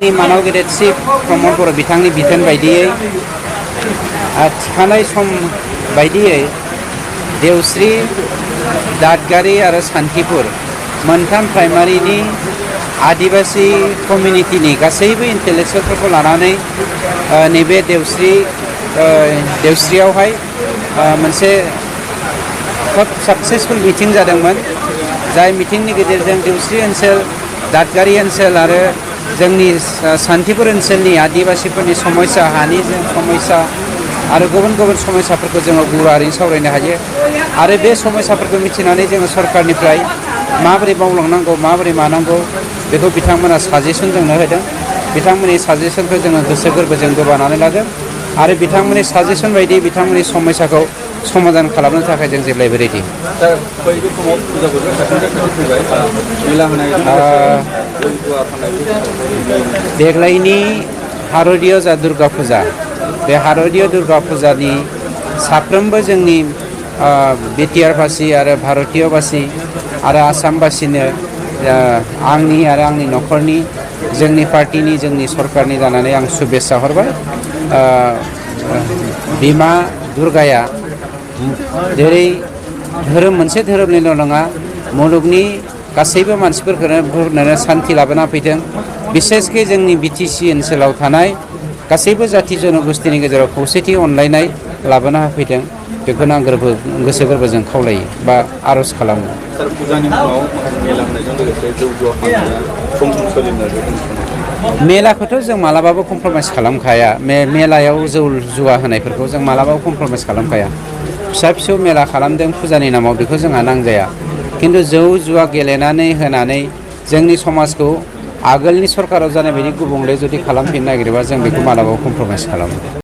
मानाव गेदेरसि प्रमद बर' बिथांनि बिथोन बायदियै थिखानाय सम बायदियै देवस्रि दादगारि आरो सान्थिपुर मोनथाम प्राइमारिनि आदिबासी कमिउनिटिनि गासैबो इन्टेलेक्सुयेलफोरखौ लानानै नैबे देवस्रियावहाय मोनसे खोब साक्सेसफुल मिटिं जादोंमोन। जाय मिटिंनि गेजेरजों देवस्रि ओनसोल, दादगारि ओनसोल आरो जोंनि सान्थिपुर ओनसोलनि आदिबासीफोरनि समस्या, हानि समस्या आरो गुबुन गुबुन समस्याफोरखौ जोङो गुवारै सावरायनो हायो आरो बे समस्याफोरखौ मिथिनानै जोङो सरकारनिफ्राय माबोरै मावलांनांगौ, माबोरै मानांगौ बेखौ बिथांमोना साजेसन जोंनो होदों। बिथांमोननि साजेसनखौ जोङो गोसो गोरबोजों गोबानानै लादों आरो बिथांमोननि साजेसन बायदि बिथांमोननि समस्याखौ समाधान खालामनो थाखाय जों जेब्लायबो रेडि। देग्लायनि हार'दिय जा दुर्गा फुजा, बे हार'दिय दुर्गा फुजानि साफ्रोमबो जोंनि बिटिआरबासि आरो भारतीयबासि आरो आसामबासिनो आंनि आरो आंनि न'खरनि, जोंनि पार्टिनि, जोंनि सरकारनि जानानै आं शुभेच्छा हरबाय। बिमा दुर्गाया जेरै मोनसे धोरोमनिल' नङा, मुलुगनि गासैबो मानसिफोरखौनो सान्थि लाबोना फैदों। बिसेसके जोंनि बिटिसि ओनसोलाव थानाय गासैबो जाथि जन'गोष्ठीनि गेजेराव खौसेथि अनलायनाय लाबोना होफैदों। बेखौनो आं गोसो गोरबोजों खावलायो बा आर'ज खालामो। मेलाखौथ' जों मालाबाबो कमप्रमाइस खालामखाया। मेलायाव जौ जुवा होनायफोरखौ जों मालाबाबो कमप्रमाइस खालामखाया। फिसा फिसौ मेला खालामदों फुजानि नामाव, बेखौ जोंहा नांजाया। खिन्थु जौ जुवा गेलेनानै होनानै जोंनि समाजखौ आगोलनि सरकाराव जानाय बायदि गुबुंले जुदि खालामफिननो नागिरोबा जों बेखौ मालाबाबो कमप्रमाइस खालामो।